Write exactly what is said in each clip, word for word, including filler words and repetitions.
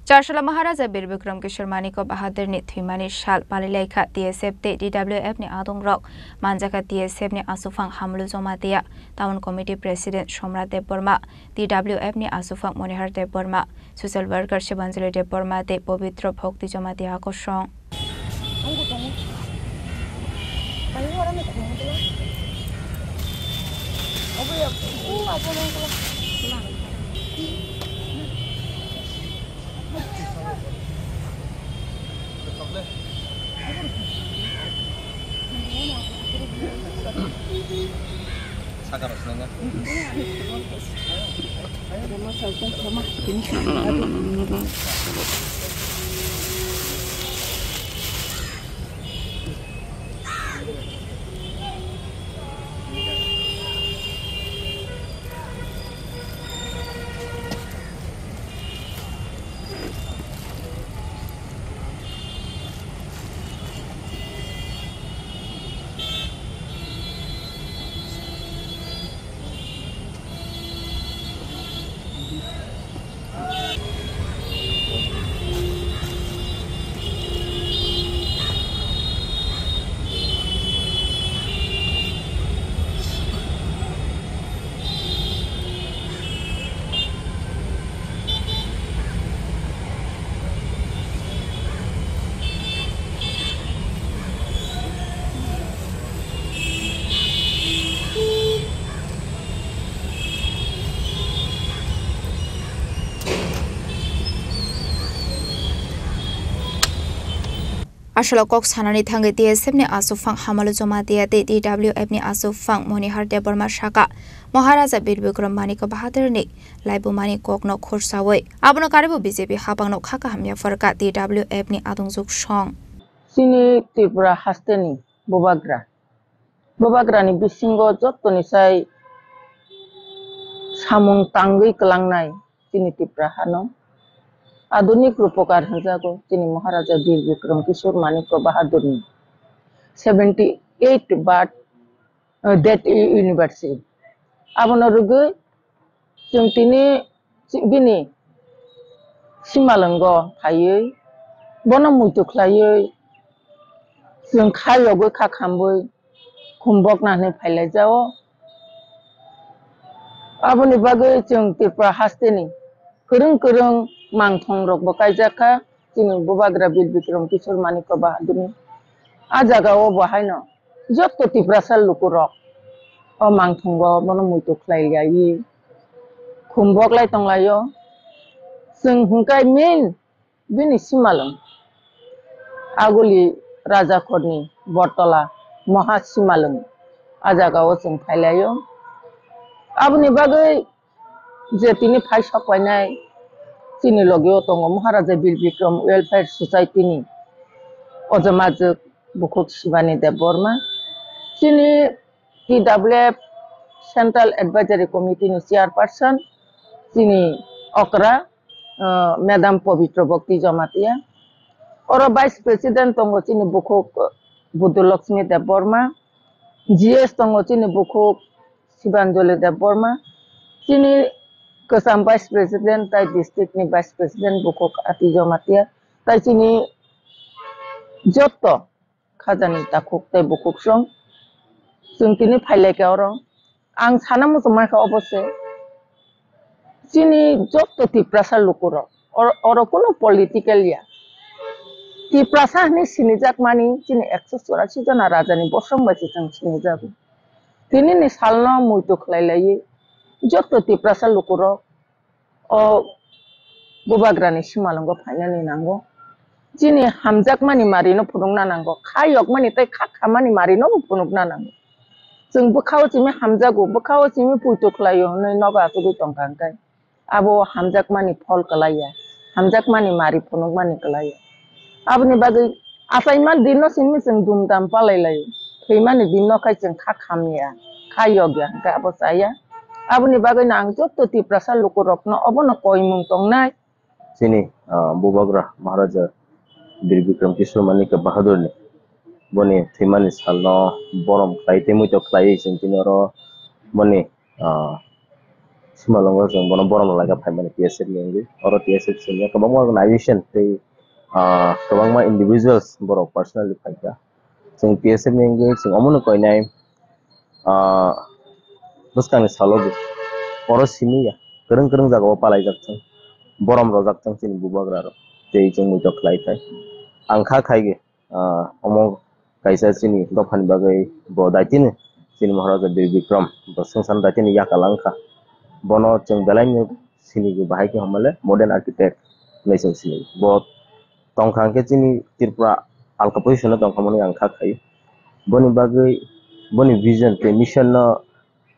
Charchula Maharaja Bir Bikram Kishore Manikya Bahadurni thwimani sal palilaikha T S F tei T W F ni adongrok manjakha T S F ni aswphang Hamulu Jamatia Town Committee President Somrat Debbarma, T W F ni aswphang Monihar Debbarma, Social Worker Shibanjali Debbarma tei Pobitro Bhakti Jamatia Kosong. Aswk kok sanani thangwi T S F ni aswk phang Hamalu Jamatia tei T W F ni aswk phang Monihar Debbarma saka Maharaja Bir Bikram Manikya Bahadurni laibumani kokno khursawi abono karibo B J P hapangno kha kaham yapharkha T W F ni adongjwk song. Chini Tripura hasteni bubagra, bubagrani bisingo jottoni sai samung tangwi kwlangnai chini Tripura hano. Adunik Rupokar hwnjago chini Maharaja Bir Bikram Kishore Manikya Bahadurni seventy eight birth, uh, death anniversary. Abono rwgwi chwng tini bini simalwngo phaiwi bono muitu khlaiwi chwng kha yogwi kha khambwi khumbokna hwnwi phailaijao. Aboni bagwi chwng Tripura hasteni kwrwng kwrwng mangthongrokbo kaijakha chini bubagra Bir Bikram Kishore Manikya Bahadurni. A jagao bo haino jotto Tiprasa lukurok o mangthongo bono muitu khlai liyawi khumboklai tonglaio. Chwng hwnkhe main bini simalwng Aguli Rajakhorni Bortola Maha Simalwng a jagao chwng phailaio. Aboni bagwi je tini phai sok painai chini logio tongo Maharaja Bir Bikram Welfare Society ni ojamajwk bukhuk Shivani Debbarma, chini T W F Central Advisory Committee ni chairperson chini okra, uh, Madam Pabitra Bhakti Jamatia. Oro Vice President tongo chini bukhuk, uh, Budhu Lakshmi Debbarma, G S tongo chini bukhuk Sibanjali Debbarma, chini kwcham Vice President tai district ni Vice President bukhuk Ati Jamatia, tai chini jotto khajani takhuk tei bukhuk song chwng tini phailaikha oro. Ang sana muchungmaikha obo se chini jotto Tiprasa lukurok, oro, oro kuno political ya. Tiprasa hwnwi sinijakmani chini ekso churasi jona rajani bosong bai se chwng sinijago. Tinini salno muitu khlai laiwi jotto Tiprasa lukurok o bubagrani simalwngo phainani nango. Chini hamjakmani marino phunukna nango, kha yokmani tei kha khamani marinobo phunukna nango. Chwng bwkhao simi hamjago, bwkhao simi puitu khlaio hwnwi nogo achugwi tongkha hwnkhe abo hamjakmani phol kwlaiya, hamjakmani mari phunukmani kwlaiya. Aboni bagwi achaima dinno simi chwng dumdam palai laio, thwimani dinno khai chwng kha khamya, kha yokya hwnkhe abo chaya. Aboni bagwino ang jotto Tiprasa lukurokno obono koimung tongnai. Chini, ah, bubagra Maharaja Bir Bikram Kishore Manikya Bahadurni boni thwimani salno borom khlai tei muitu khlaiwi chwng tini oro boni, ah, Simalongo chwng bono borom rwlaikha phaimani T S F ni wngwi. Oro T S F simi kwbangma organization tei, ah, kwbangma individuals borok personally phaikha. Chwng T S F ni wngwi chwng omono koinai, ah, bwskangni salo bo oro simi ya. Kwrwng kwrwng jagao palaijak chwng. Borom rojak chwng chini bubagra rok. Tei chwng muitok khlai thai. Ang kha khaigwi, ah, omo kaisa chini dophani bagwi bo daitini chini Maharaja Bir Bikram bo swngcharno daitini yakal wngkha. Bono chwng belaino sinigwi, bahai khe hwnmale modern architect hinwi chwng sini. Bo tongkha hwnkhe chini Tripura alka position o tongkha hwnwi ang kha khai. Boni bagwi boni vision tei mission no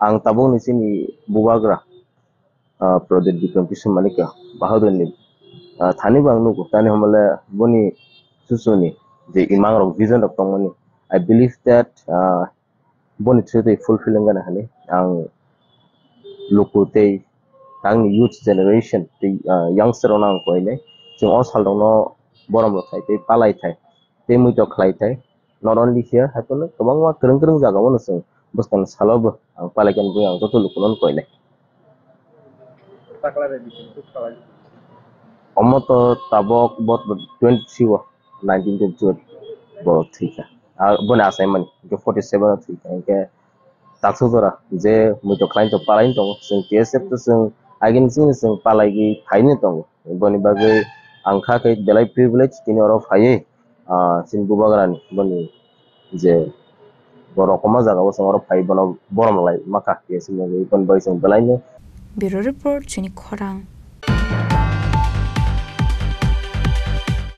ang tabukni chini bubagra, ah, Pradyot Bikram Kishore Manikya Bahadurni, ah, thani bo ang nugo. Tani hwnmale boni chuchuni je imang rok, vision rok tongmani, I believe that, ah, boni through tei fulfill wngana hinwi ang luku tei tangni youth generation tei, ah, youngster rokno ang koinai. Chwng o sal rokno borom rok thai tei palai thai tei muitok khlai thai. Not only here, hai phano kwbangma kwrwng kwrwng jagao no chwng bwskangni salo bo ang palai khe nugwi ang joto lukuno koinai. Omo to tabok bo twenty three o, nineteen twenty three o bo thwikha. Ah, boni achaimani hwnkhe forty seven o thwikha. Hwnkhe taksa jora je muitok khlai tong, palai tongo, chwng T S F to chwng agini chini chwng palaigwi phaini tongo. Boni bagwi ang kha khe belai privilege tini oro phaiwi, ah, chini bubagrani boni je borok kwma jagao chwng oro phai bono borom lai makha T S F ni bagwi, boni bagwi chwng belaino. Bureau Report, chini khorang.